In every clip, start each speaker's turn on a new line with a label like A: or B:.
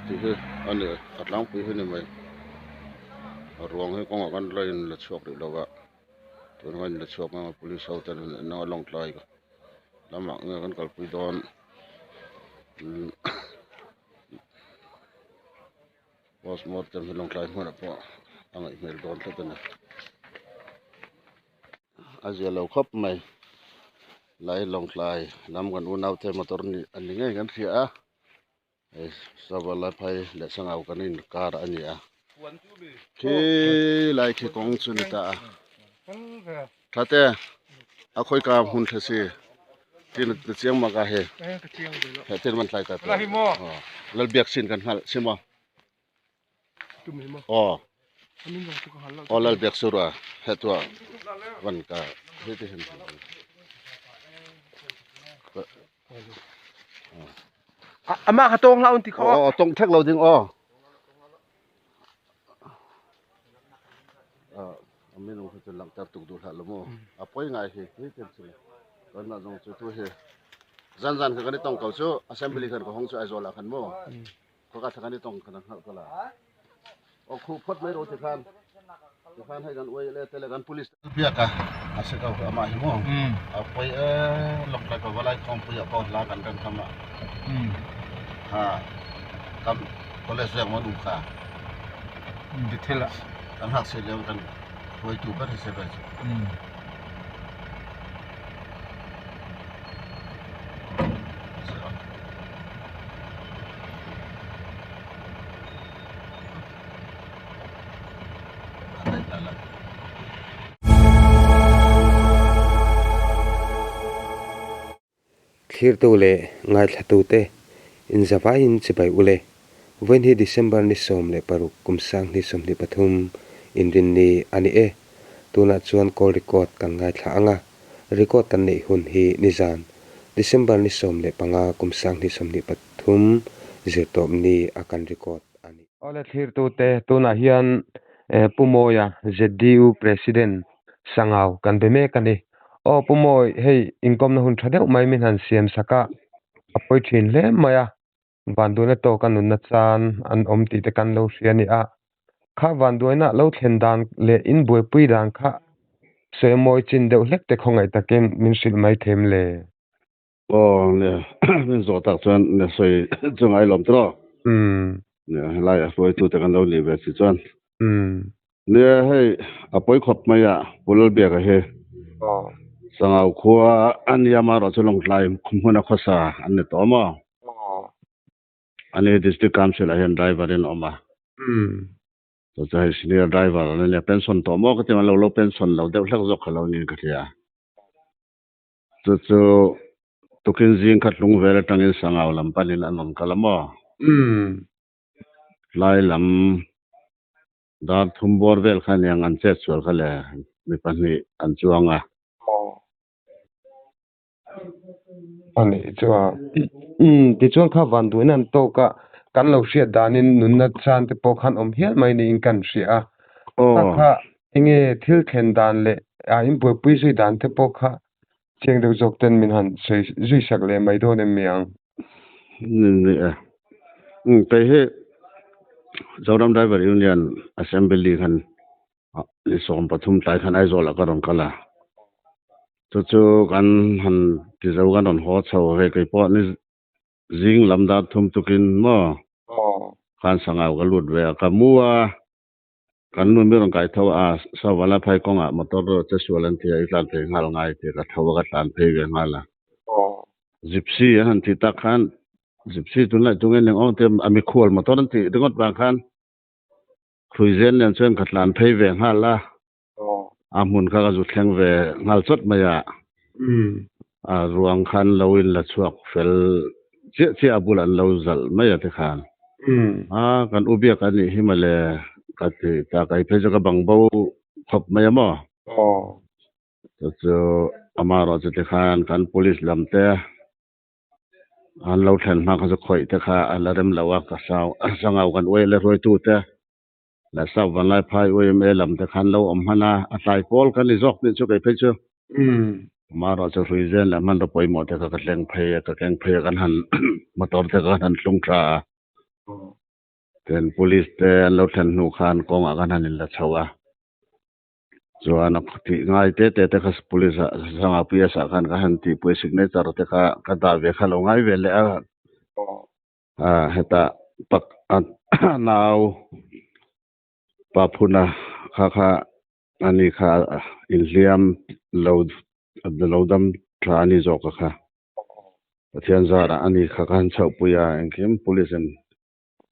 A: tih hi a ni a tlangpui hi ni mai a ruang hi kawngah khan la in la chhuak rih lo a tun khan in la chhuak ang a police ho ten an en a lawngtlai lamah nge kan kalpui dawn Postmortem hi lawngtlai hmunah pawh a ngaih hmel dawn tlat a ni. A zia lo khawp mai lai lawngtlai lam kan unau te motor ni an ni ngei kan hria a hei saval lai phai leh sangau kan in kar a ni a khi lai khi kawng chu ni ta a thate a khawi ka hmun tha si tin na chiang mak a hei he tin man tlai ta lal biak sin kan hngalh si maw. Aw aw lal biak sur a he tua van ka he te hen
B: Ama kha tong hlah un ti kho.
A: Aw tong thek lo ding aw. A minung hi chu langhter tuk duh hlah lo mu. A poi ngai hi hi ten chu le. Kan mah zong cu tu hi zan zan kha kan i tong ko cu assembly khan ka hong cu Aizawl ah khan mu. Khua ka kan i tong kan hngalh ko la. O khu phot mai ro ti khan. Ti khan hei kan uai le te le kan police biak a a se ko ama hi mu. A poi e lok lai ko valai khong pui a ko la kan kan kham a. Ha kam college vek mon um kha.
B: Detail a.
A: Kan hak se leo kan hruaitu ber hi se ve chu.
C: Thlirtu leh ngaithlatute inzavaiin chibai ule. Vawiin hi December ni 16 kum 2023 inrinni a ni e. Tunah chuan call record kan ngaithla ang a. Record kan neih hun hi nizan, December ni 15 kum 2023 zirtawp ni a kan record a ni. Awle thlirtute, tunah hian Pu Mawia, ZDU President, Sangau kan be mek a ni. Aw Pu Mawi, hei inkawmna hun tha deuh mai min han siam sak a, a pawi thin hle mai a. Vanduaina tawka nunna chan an awm tih te kan lo hria a ni a. Kha vanduaina lo thlen dan leh in buaipui dan kha sawi mawi chin deuh hlek te khawngaih takin min hrilh mai them le.
A: Aw le, min zawh tak chuan le sawi chu ngai lawm tawh. Le helai a hruaitu te kan lo nih ve si chuan. Nia hei a pawi khawp mai a Pu Lalbiaka hi Sangau khua a nia amaherawh chu Lawngtlai hmuna khawsa an ni tawh maw? Ani District Council ah hian driver in a awm a. Chu chu hei senior driver an nia pension tawh maw ka ti an lo lo pension lo deuh hlek zawk kha lo niin ka hria. Chu chu tukin zing kha tlung vel atangin Sangau lam panin an rawn kal a maw? Tlai lam Dar thum bawr vel kha aniang an chet sual kha le mi pahnih an chuang a.
C: A nih chu a. Umm tichuan kha vanduaina an tawk a, kan lo hriat danin nunna chan te pawh khan awm hial mai niin kan hria a. Kha kha enge thil thlen dan leh a inbuaipui zui dan te pawh kha chiang deuh zawk ten min han sawi zui sak leh mai dawn em mi ang?
A: Ni e. Umm kei hi Zoram Driver Union Assembly khan ni 13 tlai khan Aizawl ah ka rawn kal a. Chu chu kan han ti zo kan rawn haw chho ve kei pawh ni zing lam dar thum tukin maw khan sangau ka lut ve a ka mu a. Kan nu mi rawn kai tho a, Savala phai kawngah motor che sual an ti a, i tlan phei nghal ngai tih ka tho a, ka tlan phei ve nghal a. Gypsy an han tih tak khan, Gypsy tunlai tunge ning awng te a mikhual motor an tih ringawt vang khan Hruizen nen chuan ka tlan phei ve nghal a, a hmun kha ka zu thleng ve nghal chawt mai a, a ruang khan lo in la chhuak fel chiah chiah a bulah an lo zalh mai a tikhan. A kan u biak a nih hi mawle ka ti ta kai phei chu ka bang bo khawp mai a maw. Chu chu amaherawh chu tikhan kan police lam te an lo thlen hma kha chu khawih te kha a la rem lo a ka sau sangau kan uai le hruaitu te la sap vanlai phai UMA lam te khan lo awm hman a, a tlai pawl kan ni zawk nih chu kei phei chu. Amaherawh chu hrui zen leh hmanraw pawimawh te kha ka tleng phei a, ka keng phei a kan han motor te kha kan han tlung tha a. Ten police te an lo thlen hnu khan kawngah khan han inla chho a, chuan a tih ngai te te te kha police ah Sangha PS ah khan ka han tihpui signature te kha ka dah ve kha lo ngai ve leh a, ah hetah pak a nau pa phuna kha kha ani kha inhliam lo lo dam tha a ni zawk a kha. Pathian zarah a ni kha ka han chhohpui a, engkim police in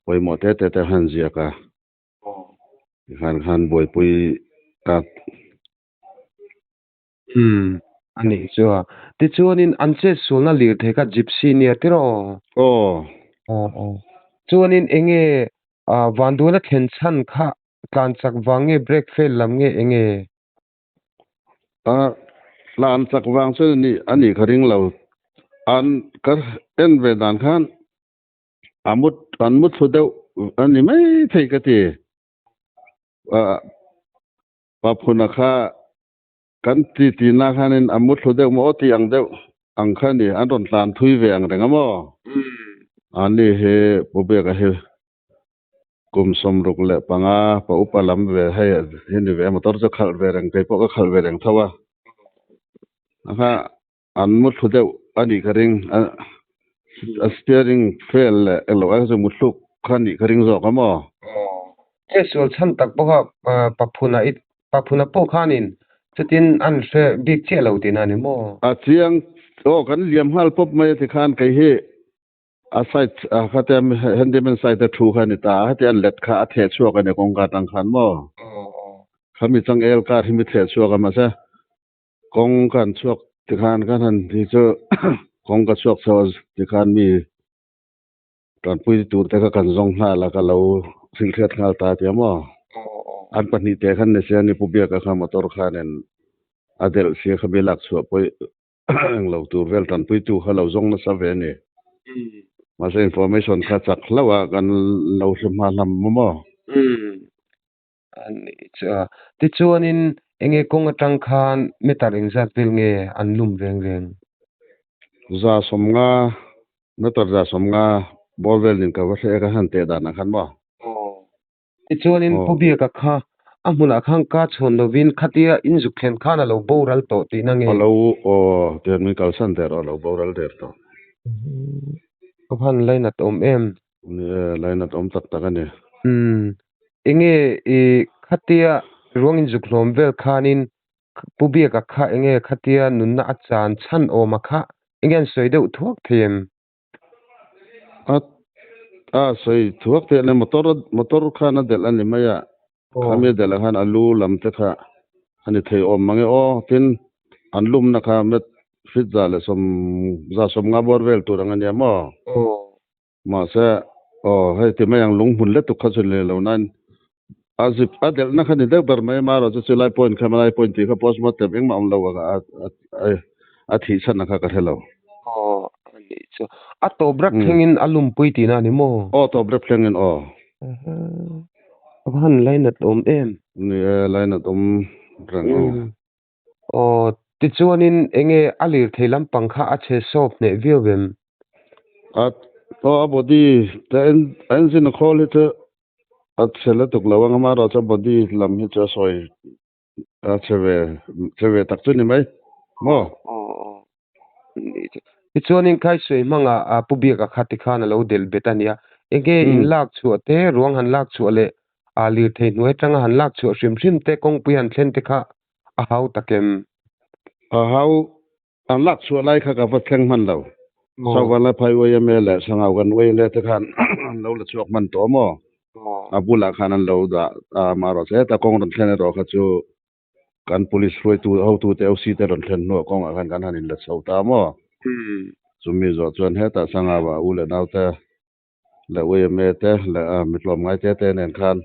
A: pawimawh te te te han ziak a, tikhan khan buaipui a.
C: Umm, a nih chu a. Tichuanin an chet sualna lirthei kha gypsy nia tiraw?
A: Aw.
C: Aw aw. Chuanin enge vanduaina thlen chhan kha tlan chak vang nge brake fail lam nge enge?
A: A tlan chak vang chuan a nih a nih ka ring lo. An ka en ve dan khan a mut an mu thlu deuh a ni mai thei ka ti. Paphuna kha kan ti ti na khanin a mu thlu deuh maw aw tih ang deuh ang kha a ni. An rawn tlan thui ve ang reng a maw? Ani hi Pu Biaka hi Kum 65 pa upa lam ve hei hi ni ve a, motor chu khalh ve reng kei pawh ka khalh ve reng tho a, a kha an mu thlu deuh a nih ka ring a steering fail leh englo ai kha chu mu thluk kha a nih ka ring zawk a maw?
C: He sual chhan tak bawk a paphuna i paphuna pawh khanin chutin an hre bik chiah lo tihna a ni maw?
A: A chiang aw kan liam nghal pawp mai a tikhan kei hi A side a khatia handyman side a thu kha a ni ta a, heti an let kha a theh chhuak a ni kawngka atang khan maw? Khami changel kar hi mi theh chhuak a mahse kawng ka han chhuak tikhan kan han ti chu kawng ka chhuak chho a tikhan mi tanpui tur te kha kan zawng nghal a ka lo hrilhhriat nghal ta tia maw? An pahnih te khan ni se a ni Pu Biaka kha motor khanin a delh sia kha mi lak chhuah pawh englo tur vel tanpuitu kha lo zawng nasa ve a ni. Mahse information kha chak hlauh a kan lo hre hma hlam maw maw?
C: Umm a nih chu a. Tichuanin enge kawng atang khan meter engzat vel nge an lum reng reng?
A: 150, meter 150 bawr velin ka va hre e ka han teh danah khan maw?
C: Aw. Tichuanin Pu Biaka kha a hmunah khan ka chhawn lovin khatia in zuk thlen khan a lo boral tawh tihna nge?
A: A lo aw, tian min kalsan der aw, a lo boral der tawh.
C: Ka van lainat awm em?
A: Ni e, lainat awm tak tak a ni.
C: Umm, enge i khatia ruang in zuk hlawm vel khanin Pu Biaka kha enge khatia nunna a chan chhan awma kha enge an sawi deuh thuak thei em?
A: A a sawi thuak theih a motor motor khan a delh a ni mai a khami a delh ah khan a lu lam te kha a ni thei awm mang e aw tin an lumna kha met feet 150 bawr vel tur ang a nia maw mahse aw hei ti mai ang lung hmun let tuk kha chu ni lo nain a zip a delhna kha ni deuh ber mai amaherawhchu chu lai point kha lai point tih kha postmortem engmah awm lo a a thih chhan kha ka hre lo.
C: Aw a nih chu. A tawp rek thlengin a lumpui tihna a ni maw?
A: Aw tawp rek thlengin aw.
C: A va han lainat awm em?
A: Ni e, lainat awm reng aw.
C: Aw, tichuanin enge a lirthei lampang kha a chhe sawp hneh viau em?
A: A, aw a body te a engine a khawl hi chu a chhe lutuk lo ang amaherawhchu a body lam hi chu a sawi a chhe ve chhe ve tak chu ni mai maw?
C: Aw aw Tichuanin Khaisuai hmangah a Pu Biaka kha tikhan a lo delh bet a nia. Enge in lak chhuah te, ruang han lak chhuah leh a lirthei hnuai atanga han lak chhuah hrim hrim te, kawngpui han thlen te kha a hau tak em?
A: A hau, an lak chhuah lai kha ka va thleng hman lo. Sauvanlai phai uaia leh Sangau kan uaia le te khan an lo la chhuak hman tawh maw? A bulah khan an lo dah a, amaherawhchu heta kawng rawn thlen erawh kha chu Kan police hruaitu hotute OC te rawn thlen hnuah kawngah khan kan han inla chho ta maw? Chumi zawh chuan hetah Sangau-ah u leh naute leh YMA te leh mitlawm ngai te te nen khan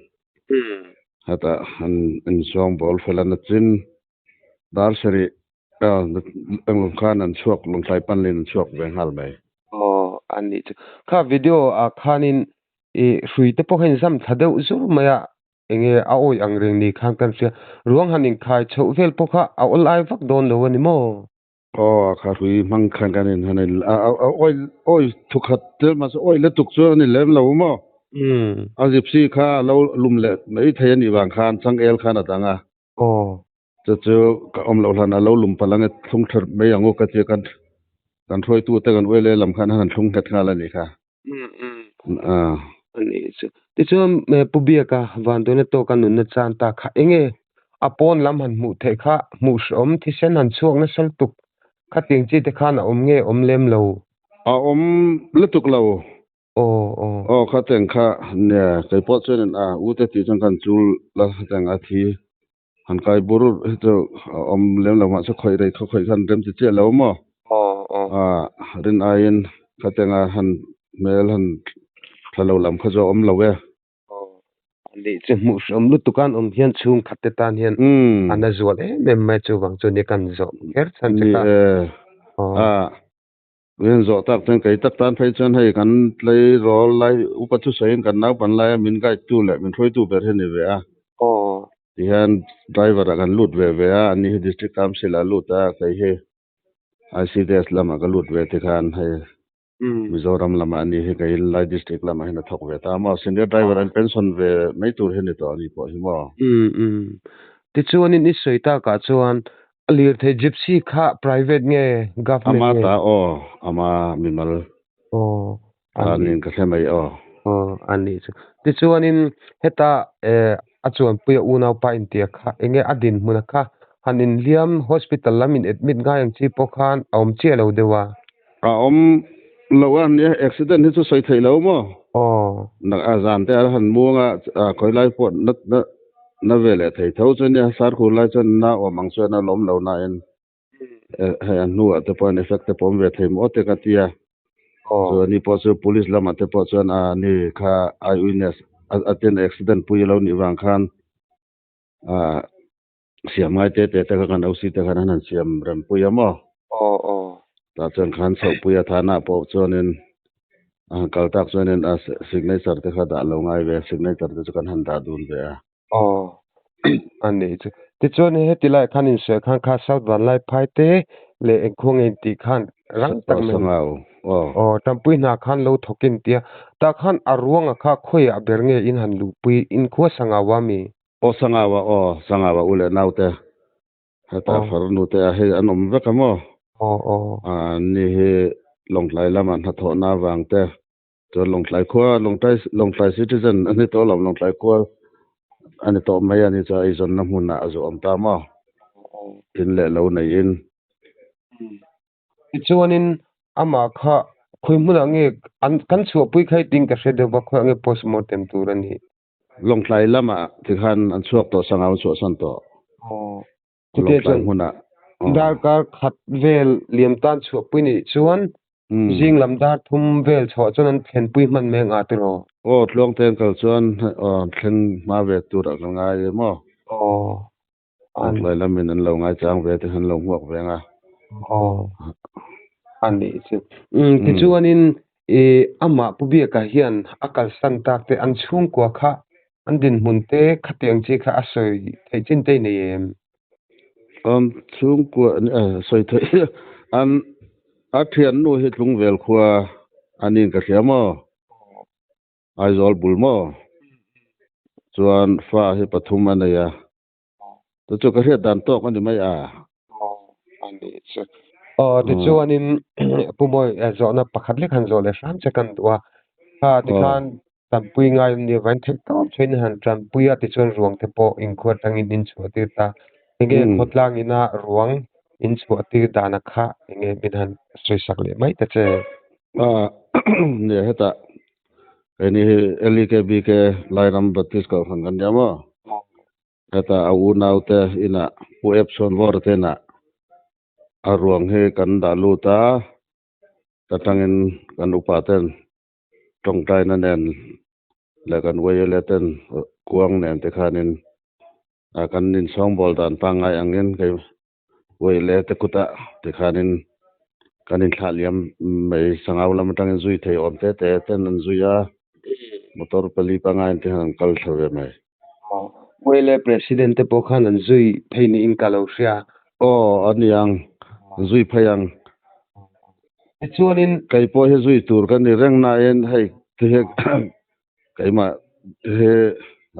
A: hetah an insuang bawl fel a na chin dar sarih englo khan an chhuak Lawngtlai panlin an chhuak ve nghal mai.
C: Aw a nih chu. Kha video ah khanin i hrui te pawh kha inzam thla deuh zur mai a, Enge a awih ang reng ni khan kan hria. Ruang han inkhai chhoh vel pawh kha a awl ai vak dawn lo a ni maw?
A: Aw a kha hrui hmang khan kan in han in a awi awi thukhat tel mahse awi lutuk chu a ni lem lo maw? A gypsy kha a lo lum leh mai thei a nih vang khan changel khan a dang a. Chu chu ka awm loh hlan a lo lum palh ang e, thlung tha mai ang u ka tia kan kan hruaitu te kan uaile lam khan a han thlung nghet nghal a nih kha.
C: A nih chu. Tichuan Pu Biaka Vanduaina tawka nunna chan ta kha enge a pawn lam han hmuh theih kha hmuh hrehawm thisen han chhuak nasa lutuk khatiang chi te khan a awm nge awm lem lo?
A: A awm lutuk lo.
C: Aw aw.
A: Aw khatiang kha nia kei pawh chuanin a u te tih chuan kan chul la khatiang a thi Han kai bur hi chu a awm lem lo mahse khawih rei khaw khawih khan rem ti chiah lo maw? Aw rin aiin khatenga han hmel han thla lo lam kha chu a awm lo e.
C: Aw a nih chu hmuh hreawm lutuk an awm hian chhungkhat te tan hian a na zual em em mai chuvang chu ni kan zawh kher chhan che kha.
A: Ni e. A Rian zawh tak chuan kei tak tan phei chuan hei kan tleirawl lai upa thusawiin kan naupan laia min guide tu leh min hruaitu ber hi a ni ve a. Tihian driver ah kan lut ve ve a, ani hi district council ah a lut a, kei hi ICDS lamah ka lut ve tikhan hei Mizoram lamah ani hi kei lai district lamah hian a thawk ve ta maw. Senior driver an pension ve mai tur hi a ni tawh ani pawh hi maw.
C: Tichuanin i sawi takah chuan A lirthei gypsy kha private nge government
A: Ama
C: nge?
A: ta aw, ama mimal
C: Aw,
A: ta
C: a nih.
A: nin ka hre mai aw.
C: Aw, a nih chu. Tichuanin heta eh a chuanpuia unaupa intia kha enge a dinhmun a kha han inhliam hospital lam in admit ngai ang chi pawh khan a awm chiah lo deuh a.
A: A awm lo a nia, accident hi chu sawi theih lo maw?
C: Aw.
A: Nak a zan te a han muang a, khawi lai pawh na na Na ve leh thei tho chu nia, sarkhur lai chuan na awm ang chuan a lawm lo nain hei a hnuah te pawh an effect te pawh awm ve thei maw te ka ti a. Chu ani pawh chu police lamah te pawh chuan a ni kha eye witness a ten accident pui a lo nih vang khan siam ngai te te te kha kan OC te khan an han siam rem pui a maw. Tah chuan khan chhoh pui a thanah pawh chuanin A han kal tak chuanin a signature te kha dah lo ngai ve, signature te chu kan han dah dun ve a.
C: Aw, a nih chu. Tichuan heti laiah khan insawi khan kha South Vanlai phai te leh engkhaw nge intih khan rang tak mai.
A: Aw Sangau, aw.
C: Aw, Tanpui hna khan lo thawk in tia. Tah khan a ruanga kha khawiah ber nge in han luhpui, inkhua Sangau a mi?
A: Aw Sangau a, aw Sangau a u leh naute. Heta farnu te ah hei an awm vek a maw? Ni hi Lawngtlai lamah hnathawhna avang te chuan Lawngtlai khua Lawngtlai Lawngtlai citizen a ni tawh lo Lawngtlai khua a ni tawh mai a ni chuan eizawnna hmunah a zawh awm ta maw? In leh lo neiin.
C: Tichuanin amah kha khawi hmunah nge an kan chhuahpui kha hei tin ka hre deuh va khawiah nge postmortem tur a nih?
A: Lawngtlai lamah tikhan an chhuak tawh sangau an chhuahsan tawh.
C: Aw.
A: Lawngtlai hmunah.
C: Darkar khat vel liam tan chhuahpui nih chuan zing lam dar thum vel chhuah chuan an thlenpui hman mai ang a tiraw?
A: Aw, tluangte an kal chuan thleng hma ve turah ka ngai em aw.
C: Aw.
A: Lawngtlai lamin an lo ngaichang ve te khan lo hmuak ve ang a.
C: Aw, a nih chu. Tichuanin i amah Pu Biaka hian a kalsan tak te an chhungkua kha an dinhmun te khatiang chi kha a sawi theih chin te i nei em?
A: An chhungkua sawi theih an a thiannu hi Tlungvel khua a niin ka hria maw? Aizawl bul maw? Chuan fa hi pathum a nei a. Chu chu ka hriat dan tawk a ni mai a.
C: Aw, a nih chu. Aw, tichuanin Pu Mawi zawhna pakhat lek han zawh leh hram che kan duh a. Kha tikhan tanpui ngai an nih avangin theih tawp chhuahin han tanpui a, tichuan ruang te pawh inkhua atangin in chhuah tir ta. Enge khawtlang ina ruang in chhuah tir dana kha enge min han sawisak leh mai ta che.
A: Nia hetah Keini hi LEKBK Lairam Baptist Kohhran kan nia maw? Heta a unaute inah Pu Ep Chhuanvawra te inah a ruang hi kan dah lut a, ta tangin kan upa ten tawngtaina nen leh kan YLA ten kuang nen te khanin kan inchhawngbawl dan pangngai angin kei YLA te kutah tikhanin kan inthlah liam mai sangau lam atangin zui thei awm te te ten an zui a, motor pali pangain te hian an kal thla ve mai.
C: YLA President te pawh khan an zui phei niin ka lo hria.
A: Aw a ni ang, zui phei ang.
C: Tichuanin.
A: Kei pawh hi zui tur ka ni reng nain hei ti hi. Keimah he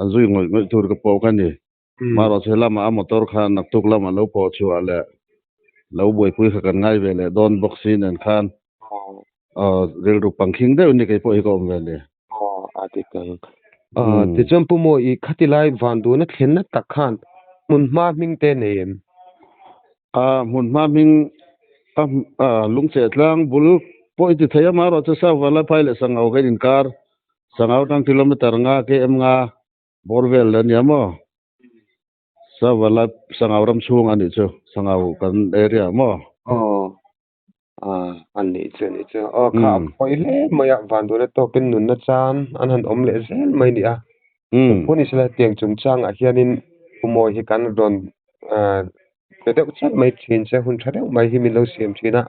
A: an zui ngawih ngawih tur ka pawh ka ni. Marawh he lamah a motor kha naktuk lamah lo pawh chhuah leh lo buaipui kha kan ngai ve leh dawn bawk si nen khan rilru pangkhing deuh ni kei pawh hi ka awm ve ni.
C: Aw a dik ang. Tichuan Pu Mawi i khati lai van duhna thlenna tak khan hmun hma hming te nei em?
A: A hmun hma hming a lungcheh tlang bul pawh i ti thei a, marawh chu Savala phai leh Sangau kan inkar Sangau tang kilometer nga km nga bawr vel a nia maw? Savala Sangau ram chhung a nih chu Sangau kan area maw?
C: Aw a nih chu a nih chu. Aw kha a pawi hle mai a, vanduaina tawkin nunna chan an han awm leh zel mai a ni a. Phun Israel hetiang chungchangah hianin Pu Mawi hi kan rawn pe deuh chat mai thin che, hun tha deuh mai hi min lo siam thin a,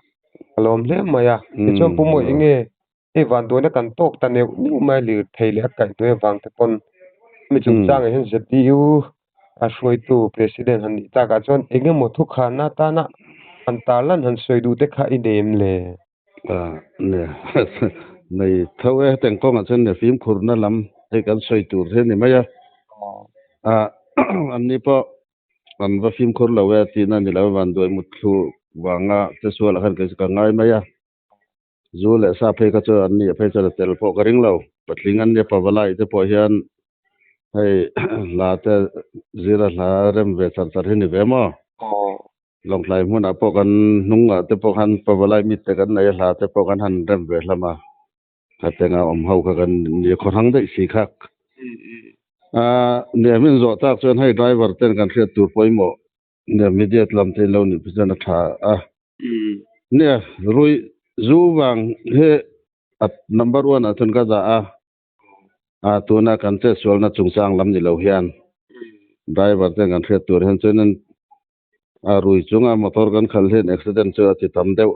C: ka lawm hle mai a. Tichuan Pu Mawi enge hei vanduaina kan tawk ta neuh neuh mai lirthei leh a kaihhnuai avang te pawn hemi chungchangah hian ZDU a hruaitu President han nih takah chuan engemaw thukhanna atana han tarlan han sawi duh te kha i nei em le?
A: Nei tho e, hetiang kawngah chuan nia fimkhurna lam hei kan sawi tur hi a ni mai a. Anni pawh An va fimkhur lo e tihna a ni lo, vanduai mutthlu vanga che sualah khan kei chu ka ngai mai a. Zu leh sa phei kha chu an nih phei chuan a tel pawh ka ring lo. Patling an nia Pavalai te pawh hian hei hla te zira hla rem ve char char hi ni ve maw? Lawngtlai hmunah pawh kan hnungah te pawh khan Pavalai mit te kan nei a hla te pawh kan han rem ve hlawm a. Khatenga awm ho kha kan ni khaw hrang daih si khak. Nia min zawh tak chuan hei driver ten kan hriat tur pawimawh nia media lam te in lo nih chuan a tha a. Nia rui zu vang hi a number one ah chuan ka dah a. A tuna kan chetsualna chungchang lam ni lo hian driver ten kan hriat tur hian chuan a rui chunga motor kan khalh hian accident chu a ti tam deuh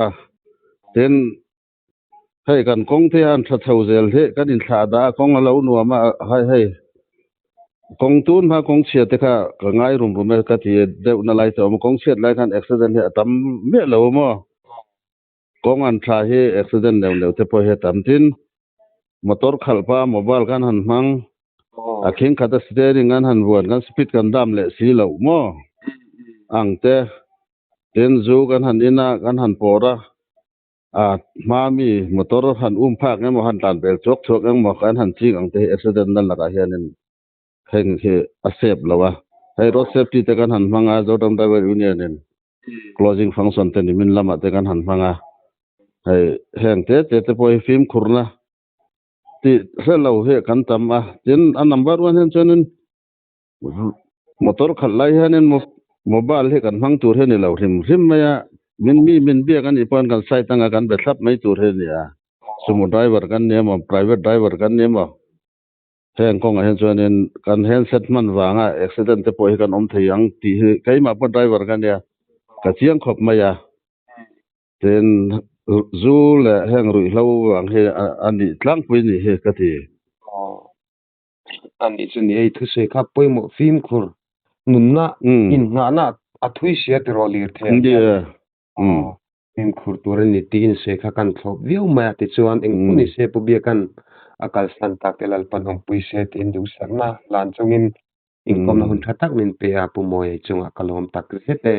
A: a. Tin Hei kan kawng te hian tha chho zel hi kan inthlah dah a kawng a lo nuam a hei hei kawng tun hma kawng chhia te kha ka ngai rum rum e ka ti deuh na lai te a awm a kawng chhiat lai khan accident hi a tam miah lo maw kawng an tha hi accident neuh neuh te pawh hi a tam tin motor khalh pa mobile kan han hmang a khing khat a steering an han vuan kan speed kan dam leh si loh maw ang te tin zu kan han in a kan han pawr a. A hma mi motor han um phak emaw han tlan vel chhuak chhuak engmaw kan han ching ang te hi accident na lakah hianin heng hi a sep lo a. Hei road safety te kan han hmang a, Zoram Driver Union in closing function te nimin lamah te kan han hmang a. Hei heng te te te pawh hi fimkhurna tih hre lo hi kan tam a. Tin a number one hian chuanin Motor khalh lai hianin mobile hi kan hmang tur hi a ni lo hrim hrim mai a, min mi min biak a nih pawhin kan side anga kan be thlap mai tur hi a ni a, sumo driver kan ni emaw private driver kan ni emaw heng kawngah hian chuanin kan handset hman vanga accident te pawh hi kan awm thei ang tih hi keimah pawh driver ka nia ka chiang khawp mai a, tin zu leh heng ruihhlo vang hi a nih tlangpui nih hi ka ti.
C: A nih chu ni ei thusawi kha pawimawh fimkhur nunna inngahna a thui sia tiraw lirthei ah hian fimkhur tur a ni tih insawi kha kan thlawp viau mai a tichuan engpawh ni se Pu Biakan a kalsan tak te Lalpan awmpui se tiin duhsakna hlan chungin inkawmna hun tha tak min pe a Pu Mawia chungah ka lawm tak zet e.